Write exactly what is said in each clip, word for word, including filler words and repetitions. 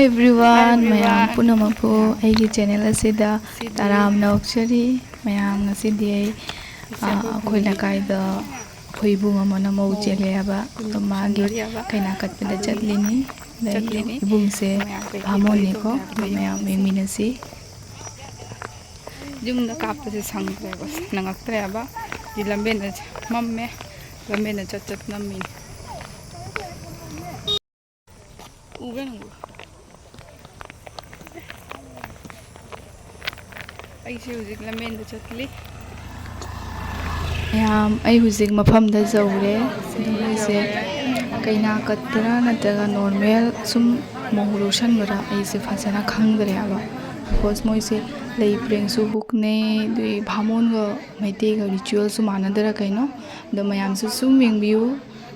Everyone, ꯃꯌꯥꯝ ꯄꯨꯝꯅꯃꯛꯄꯨ ꯑꯩꯒꯤ channel ꯑꯁꯤꯗ ꯇꯔꯥꯝꯅ ꯑꯣꯛꯆꯔꯤ꯫ ꯃꯌꯥꯝ, ꯉꯁꯤꯗꯤ ꯑꯩ, ꯑ, ꯑꯩꯈꯣꯏ ꯂꯩꯀꯥꯏꯗ ꯑꯩꯈꯣꯏ ꯏꯕꯨꯡ ꯑꯃꯅ ꯃꯧ ꯆꯦꯜꯂꯦ ꯍꯥꯏꯕ, ꯑꯗꯣ ꯃꯥꯒꯤ ꯀꯩꯅꯥ ꯀꯠꯄꯗ ꯆꯠꯂꯤꯅꯤ꯫ ꯑꯗ ꯑꯩ ꯏꯕꯨꯡꯁꯦ ꯚꯥꯃꯣꯟꯅꯤꯀꯣ, ꯑꯗꯣ ꯃꯌꯥꯝ ꯌꯦꯡꯃꯤꯟꯅꯁꯤ꯫ ꯌꯨꯝꯗ ꯀꯥꯞꯄꯁꯦ ꯁꯪꯗ꯭ꯔꯦꯕ, ꯅꯪꯉꯛꯇ꯭ꯔꯦꯕ꯫ ꯁꯤ ꯂꯝꯕꯦꯟꯗ ꯃꯝꯃꯦ, ꯂꯝꯕꯦꯟꯗ ꯆꯠ ꯆꯠ ꯅꯝꯃꯤꯅꯤ꯫ ꯎꯕ꯭ꯔꯥ ꯅꯪꯕꯨ? ꯑꯩꯁꯦ ꯍꯧꯖꯤꯛ ꯂꯝꯕꯦꯟꯗ ꯆꯠꯂꯤ꯫ ꯃꯌꯥꯝ, ꯑꯩ ꯍꯧꯖꯤꯛ ꯃꯐꯝꯗ ꯌꯧꯔꯦ꯫ ꯑꯗꯣ ꯃꯣꯏꯁꯦ ꯀꯩꯅꯥ ꯀꯠꯄ꯭ꯔꯥ ꯅꯠꯇ꯭ꯔꯒ normal ꯁꯨꯝ ꯃꯧ ꯂꯧꯁꯟꯕ꯭ꯔꯥ, ꯑꯩꯁꯦ ꯐꯖꯅ ꯈꯪꯗ꯭ꯔꯦ ꯍꯥꯏꯕ꯫ Because ꯃꯣꯏꯁꯦ ꯂꯩ ꯄ꯭ꯔꯦꯡꯁꯨ ꯍꯨꯛꯅꯩ, ꯑꯗꯨꯒꯤ ꯚꯥꯃꯣꯟꯒ ꯃꯩꯇꯩꯒ ritualꯁꯨ ꯃꯥꯟꯅꯗꯔ ꯀꯩꯅꯣ꯫ ꯑꯗꯣ ꯃꯌꯥꯝꯁꯨ ꯁꯨꯝ ꯌꯦꯡꯕꯤꯌꯨ꯫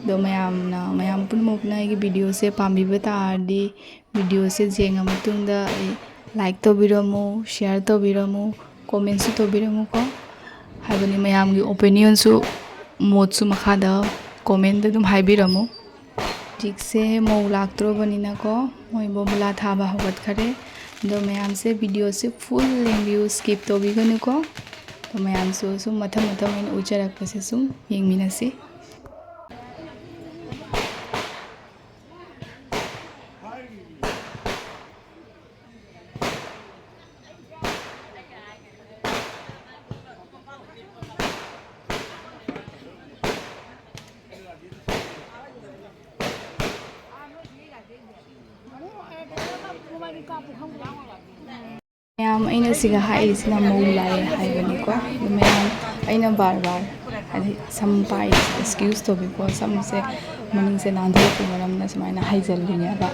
ꯑꯗꯣ ꯃꯌꯥꯝꯅ, ꯃꯌꯥꯝ ꯄꯨꯝꯅꯃꯛꯅ ꯑꯩꯒꯤ videoꯁꯦ ꯄꯥꯝꯕꯤꯕ ꯇꯥꯔꯗꯤ, videoꯁꯦ ꯌꯦꯡꯉ ꯃꯇꯨꯡꯗ ꯑꯩ like ꯇꯧꯕꯤꯔꯝꯃꯨ, share ꯇꯧꯕꯤꯔꯝꯃꯨ, commentꯁꯨ ꯇꯧꯕꯤꯔꯝꯃꯨꯀꯣ꯫ ꯍꯥꯏꯕꯗꯤ ꯃꯌꯥꯝꯒꯤ opinionꯁꯨ, ꯃꯣꯠꯁꯨ ꯃꯈꯥꯗ commentꯇ ꯑꯗꯨꯝ ꯍꯥꯏꯕꯤꯔꯝꯃꯨ꯫ ꯍꯧꯖꯤꯛꯁꯦ ꯃꯧ ꯂꯥꯛꯇ꯭ꯔꯣꯕꯅꯤꯅꯀꯣ, ꯃꯣꯏ ꯕꯣꯝꯕꯨꯂꯥ ꯊꯥꯕ ꯍꯧꯒꯠꯈꯔꯦ꯫ ꯑꯗꯣ ꯃꯌꯥꯝꯁꯦ videoꯁꯦ full ꯌꯦꯡꯕꯤꯌꯨ, skip ꯇꯧꯕꯤꯒꯅꯨꯀꯣ꯫ ꯑꯗꯣ ꯃꯌꯥꯝꯁꯨ ꯁꯨꯝ ꯃꯊꯪ ꯃꯊꯪ ꯑꯣꯏꯅ ꯎꯠꯆꯔꯛꯄꯁꯦ ꯁꯨꯝ ꯌꯦꯡꯃꯤꯟꯅꯁꯤ꯫ ꯃꯌꯥꯝ, ꯑꯩꯅ ꯁꯤꯒ ꯍꯥꯏꯔꯤꯁꯤꯅ ꯃꯧ ꯂꯥꯛꯑꯦ ꯍꯥꯏꯕꯅꯤꯀꯣ꯫ ꯑꯗꯨ ꯃꯌꯥꯝ, ꯑꯩꯅ ꯕꯥꯔ ꯕꯥꯔ ꯍꯥꯏꯗꯤ ꯁꯝ ꯄꯥꯏꯔꯤꯁꯦ excuse ꯇꯧꯕꯤꯀꯣ, ꯁꯝꯁꯦ ꯃꯅꯤꯡꯁꯦ ꯅꯥꯟꯊꯣꯛꯄ ꯃꯔꯝꯅ ꯁꯨꯃꯥꯏꯅ ꯍꯥꯏꯖꯜꯂꯤꯅꯦꯕ꯫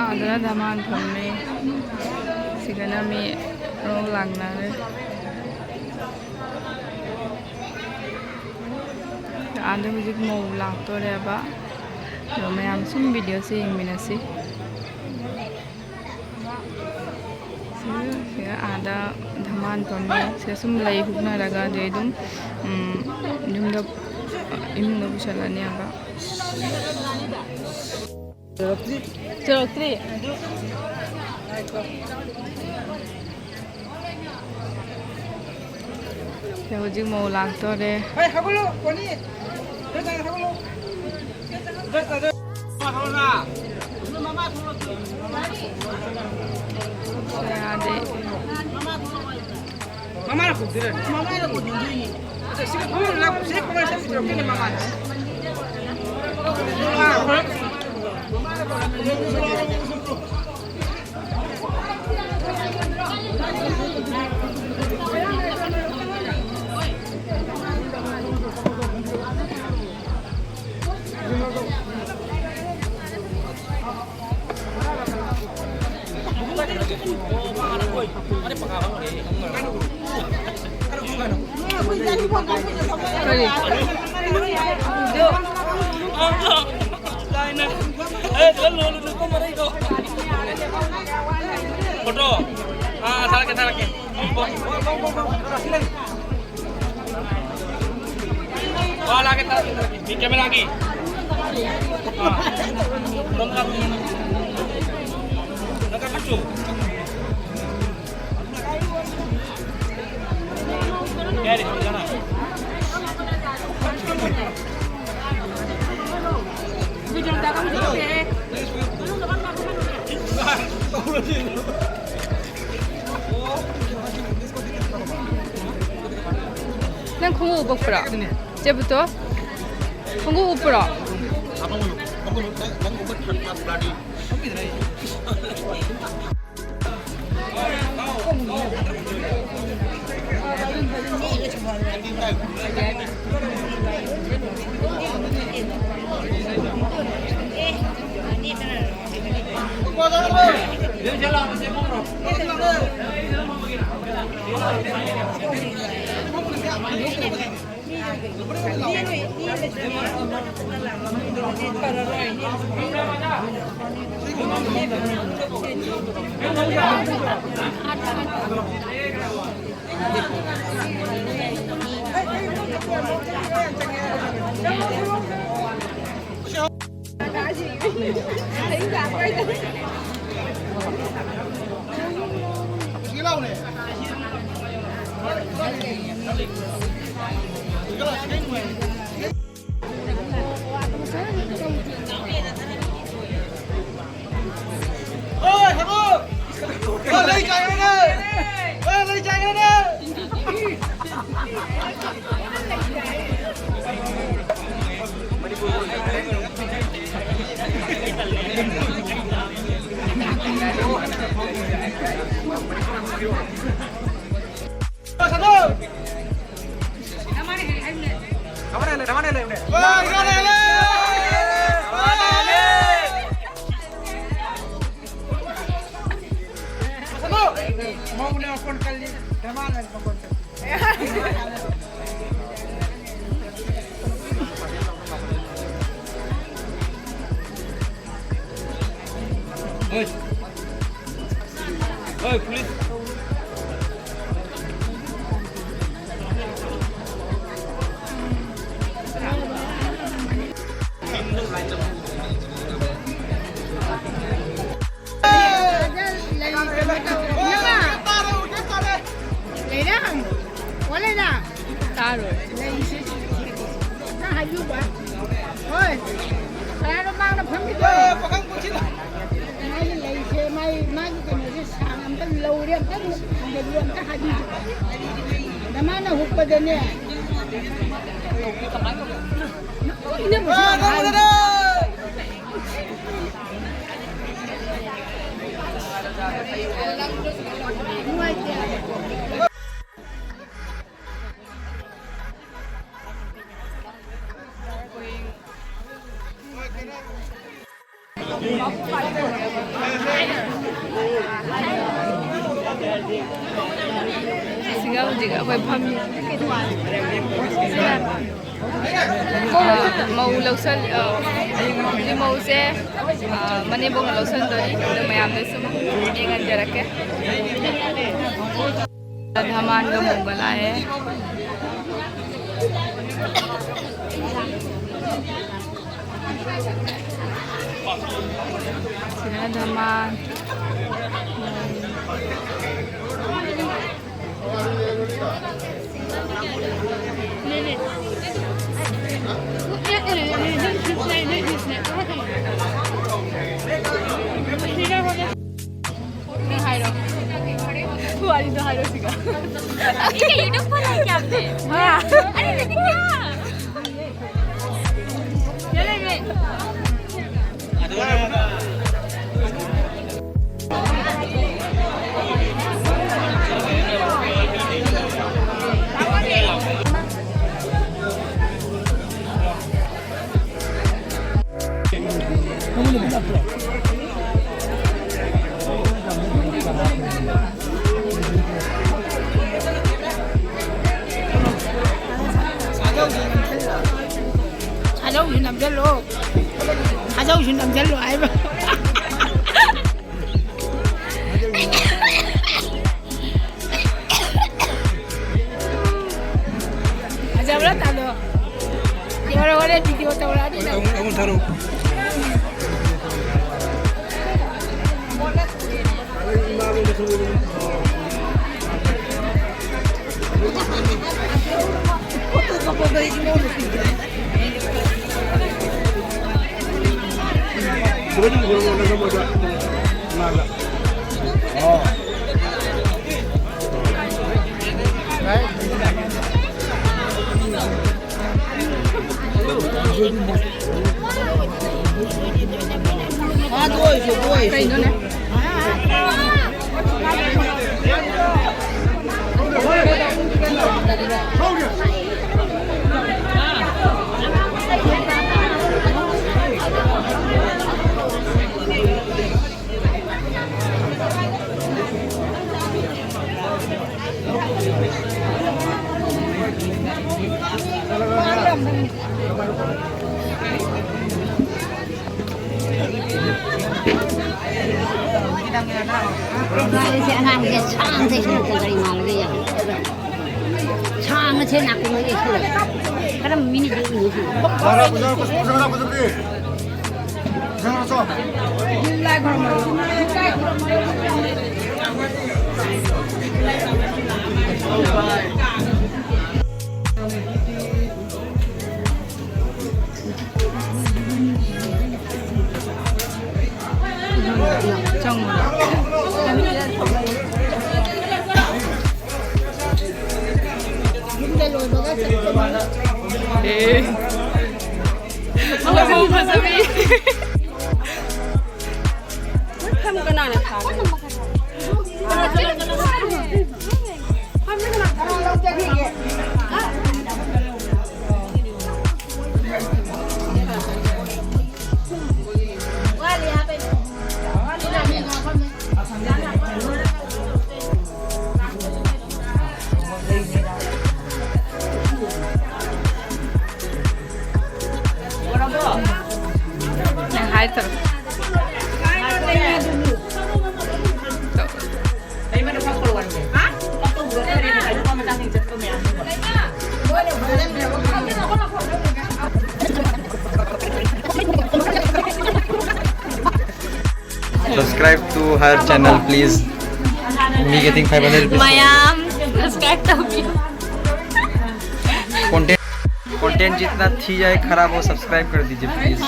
ꯑꯥꯗꯅ ꯙꯃꯥꯟ ꯐꯝꯃꯦ, ꯁꯤꯗꯅ ꯃꯤ ꯔꯣꯜ ꯂꯥꯡꯅꯔꯦ꯫ ꯑꯥꯗ ꯍꯧꯖꯤꯛ ꯃꯧ ꯂꯥꯛꯇꯣꯔꯦꯕ꯫ ꯑꯗꯣ ꯃꯌꯥꯝ ꯁꯨꯝ videoꯁꯦ ꯌꯦꯡꯃꯤꯟꯅꯁꯤ꯫ ꯑꯥꯗ ꯙꯃꯥꯟ ꯐꯝꯃꯦ꯫ ꯁꯤꯗ ꯁꯨꯝ ꯂꯩ ꯍꯨꯛꯅꯔꯒ ꯑꯗꯩ ꯑꯗꯨꯝ, ꯎꯝ, ꯌꯨꯝꯗ, ꯏꯃꯨꯡꯗ ꯄꯨꯁꯜꯂꯅꯦꯕ꯫ ꯆꯨꯔꯛꯇ꯭ꯔꯤ꯫ ꯁꯦ, ꯍꯧꯖꯤꯛ ꯃꯧ ꯂꯥꯛꯇꯣꯔꯦ꯫ ꯍꯣꯏ, ꯍꯧꯒꯠꯂꯣ, ꯀꯣꯅꯤ꯫ ꯅꯣꯏ ꯆꯪꯉꯣ, ꯍꯧꯒꯠꯂꯣ꯫ ꯅꯣꯏ ꯆꯪꯉꯣ꯫ ꯌꯥꯗꯦ꯫ ꯃꯃꯥꯅ ꯀꯧꯗꯣꯏꯔꯥ? ꯃꯃꯥꯅ ꯀꯧꯗꯣꯏꯅꯤ꯫ ꯑꯁ, ꯁꯤꯗ ꯐꯝꯃ ꯂꯥꯛ-, ꯁꯤꯗ ꯐꯝꯃ ꯁꯤꯗ ꯄꯨꯔꯛꯇꯣꯏꯅꯦ ꯃꯃꯥꯅ꯫ ꯑꯥ, ꯍꯣꯏ꯫ ꯀꯔꯤ? ꯐꯣꯇꯣ? ꯑꯥ, ꯊꯥꯔꯛꯀꯦ, ꯊꯥꯔꯛꯀꯦ꯫ ꯋꯥ ꯂꯥꯛꯀꯦ, ꯊꯥꯔꯛꯀꯦ, ꯊꯥꯔꯛꯀꯦ꯫ ꯃꯤ ꯀꯦꯃꯦꯔꯥꯒꯤ꯫ ꯑꯥ꯫ ꯅꯪ ꯀꯥꯞꯄꯤꯌꯨ꯫ ꯅꯪ ꯀꯥꯞꯄꯤꯌꯨ꯫ ꯌꯥꯔꯦ, ꯌꯥꯔꯦ꯫ ꯅꯪ ꯈꯣꯡꯎꯞ ꯎꯞꯄ꯭ꯔꯣ? ꯆꯦꯕꯨꯇꯣ? ꯈꯣꯡꯎꯞ ꯎꯞꯄ꯭ꯔꯣ? Oi. Oi, police. ꯂꯩꯔꯥꯡ? ꯑꯣ, ꯂꯩꯔꯥꯡ꯫ ꯇꯥꯔꯣꯏ꯫ ꯂꯩꯁꯦ꯫ ꯅꯪ ꯍꯥꯏꯕꯤꯌꯨꯕ꯫ ꯍꯣꯏ꯫ ꯀꯅꯥꯅꯣ ꯃꯥꯡꯗ ꯐꯝꯃꯤꯗꯣ? ꯃꯥꯒꯤ ꯂꯩꯁꯦ, ꯃꯥꯒꯤ, ꯃꯥꯒꯤ ꯀꯩꯅꯣꯁꯦ ꯁꯥꯡ ꯑꯝꯇ ꯂꯧꯔꯦ, ꯑꯝꯇ ꯊꯝꯖꯤꯜꯂꯨ, ꯑꯝꯇ ꯍꯥꯏꯕꯤꯌꯨ꯫ ꯅꯃꯥꯅ ꯍꯨꯛꯄꯗꯅꯦ꯫ ꯅꯪ ꯀꯃꯥꯏꯅ ꯇꯧꯕ? ꯅꯪ ꯀꯃꯥꯏꯅ ꯇꯧꯕ? ꯁꯤꯒ ꯍꯧꯖꯤꯛ ꯑꯩꯈꯣꯏ ꯐꯝꯃꯤ꯫ ꯃꯧ ꯂꯧꯁꯜ-, ꯑ, ꯍꯧꯖꯤꯛ ꯃꯧꯁꯦ, ꯑ, ꯃꯅꯦꯝꯕꯣꯛꯅ ꯂꯧꯁꯟꯗꯣꯔꯤ꯫ ꯑꯗꯨ ꯃꯌꯥꯝꯗ ꯁꯨꯝ ꯌꯦꯡꯍꯟꯖꯔꯛꯀꯦ꯫ ꯙꯃꯥꯟꯒ ꯃꯧꯒ ꯂꯥꯛꯑꯦ꯫ ꯁꯤꯅ ꯙꯃꯥꯟ꯫ ꯅꯪ ꯍꯥꯏꯔꯣ꯫ ꯋꯥꯔꯤꯗꯣ ꯍꯥꯏꯔꯣ ꯁꯤꯒ꯫ ये यूट्यूब पर है क्या आपने? हाँ। अरे, मैंने क्या? चले गए। ꯈꯥꯖꯧꯁꯨ ꯅꯝꯁꯤꯜꯂꯣ꯫ ꯈꯥꯖꯧꯁꯨ ꯅꯝꯁꯤꯜꯂꯣ ꯍꯥꯏꯕ꯫ ꯐꯖꯕ꯭ꯔꯥ ꯇꯥꯗꯣ? ꯂꯣꯏꯔꯦ, ꯍꯣꯔꯦꯟ ꯚꯤꯗꯤꯑꯣ ꯇꯧꯔꯛꯑꯅꯤ ꯅꯪ꯫ ꯑꯃꯨꯛ, ꯑꯃꯨꯛ ꯊꯥꯔꯛꯑꯣ꯫ ꯀꯩꯅꯣꯅꯦ? ꯁꯤ ꯑꯉꯥꯡꯁꯦ ꯁꯥꯡꯅ ꯆꯦꯛꯁꯤꯜꯂꯛꯇ ꯀꯔꯤ ꯃꯥꯜꯂꯒꯦ ꯌꯦꯡꯉꯣ꯫ ꯁꯥꯡꯅ ꯁꯦ ꯅꯥꯀꯣꯡꯗ ꯌꯦꯛꯁꯤꯜꯂꯛꯑꯦ꯫ ꯀꯔꯝꯕ ꯃꯤꯅ ꯌꯦꯛꯏꯅꯣ ꯁꯤꯕꯣ? ꯐꯝ ꯀꯅꯥꯅ ꯊꯥꯒꯦ? ꯅꯪ ꯍꯥꯏ ꯇꯧꯔꯣ꯫ Subscribe to her channel, please. Me getting five hundred rupees. ꯃꯌꯥꯝ subscribe ꯇꯧꯕꯤꯌꯨ꯫ Content, content जितना थी जाए खराब, वो subscribe कर दीजिए, please.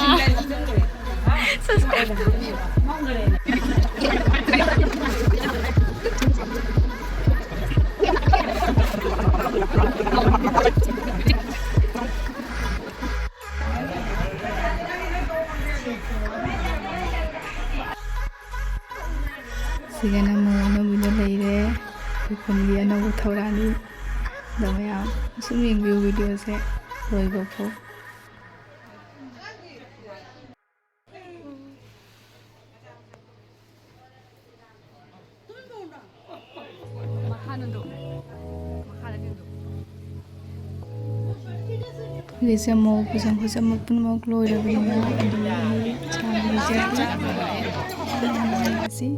Subscribe ꯇꯧꯕꯤꯌꯨ꯫ ꯁꯤꯒꯅ ꯃꯣꯏ ꯑꯅꯧꯕꯤꯗ ꯂꯩꯔꯦ꯫ ꯑꯩꯈꯣꯏ ꯈꯨꯟꯒꯤ ꯑꯅꯧꯕ ꯊꯧꯔꯥꯅꯤ꯫ ꯑꯗꯣ ꯃꯌꯥꯝ ꯁꯨꯝ ꯌꯦꯡꯕꯤꯌꯨ videoꯁꯦ ꯂꯣꯏꯕ ꯐꯥꯎ꯫ ꯍꯧꯖꯤꯛꯁꯦ ꯃꯧ ꯐꯤꯖꯪ ꯈꯣꯠꯆꯟꯕ ꯄꯨꯝꯅꯃꯛ ꯂꯣꯏꯔꯕꯅꯤꯅ ꯑꯗꯨꯝ ꯑꯩ ꯆꯥꯕꯒꯤ ꯆꯦ ꯑꯁꯤ꯫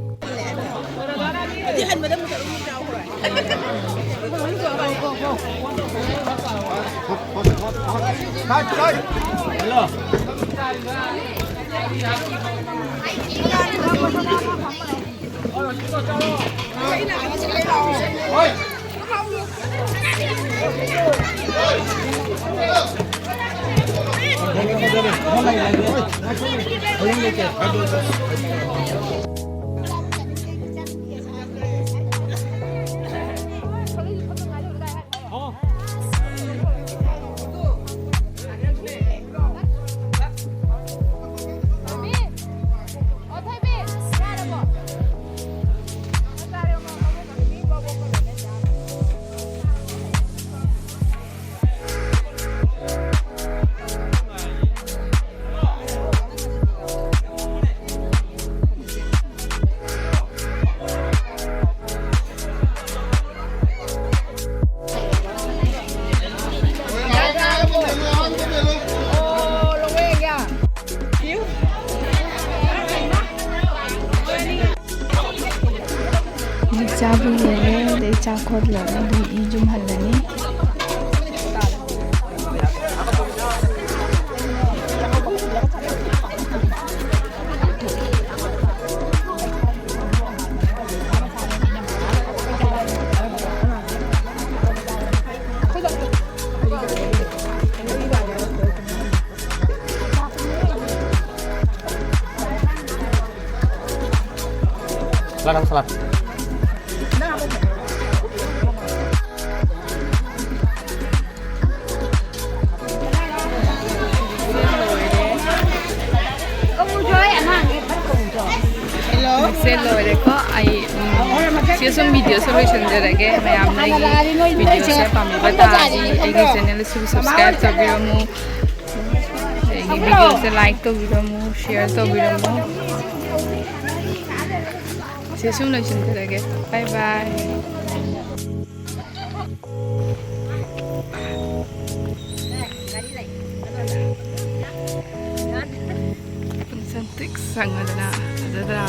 ꯍꯧꯖꯤꯛ ꯆꯥꯕ ꯂꯣꯏꯔꯦ, ꯑꯗꯩ ꯆꯥ ꯈꯣꯠ ꯂꯣꯏꯔꯦ, ꯑꯗꯨꯝ ꯏ ꯌꯨꯝ ꯍꯜꯂꯅꯤ꯫ Salad, salad. ꯁꯦ ꯂꯣꯏꯔꯦꯀꯣ꯫ ꯑꯩ, ꯎꯝ, ꯁꯤ ꯁꯨꯝ ꯚꯤꯗꯤꯑꯣꯁꯦ ꯂꯣꯏꯁꯤꯟꯖꯔꯒꯦ꯫ ꯃꯌꯥꯝꯅ ꯑꯩꯒꯤ ꯚꯤꯗꯤꯑꯣꯁꯦ ꯄꯥꯝꯕꯤꯕ ꯇꯥꯔꯗꯤ ꯑꯩꯒꯤ ꯆꯦꯅꯦꯜꯁꯤꯕꯨ ꯁꯕꯁꯀ꯭ꯔꯥꯏꯕ ꯇꯧꯕꯤꯔꯝꯃꯨ꯫ ꯑꯩꯒꯤ ꯚꯤꯗꯤꯑꯣꯁꯦ ꯂꯥꯏꯛ ꯇꯧꯕꯤꯔꯝꯃꯨ, ꯁꯤꯌꯔ ꯇꯧꯕꯤꯔꯝꯃꯨ꯫ ꯁꯤ ꯁꯨꯝ ꯂꯣꯏꯁꯤꯟꯖꯔꯒꯦ꯫ ꯕꯥꯏ ꯕꯥꯏ꯫ ꯄꯨꯡꯁꯪ ꯇꯤꯛ ꯁꯪꯉꯗꯅ ꯐꯖꯗ꯭ꯔꯥ?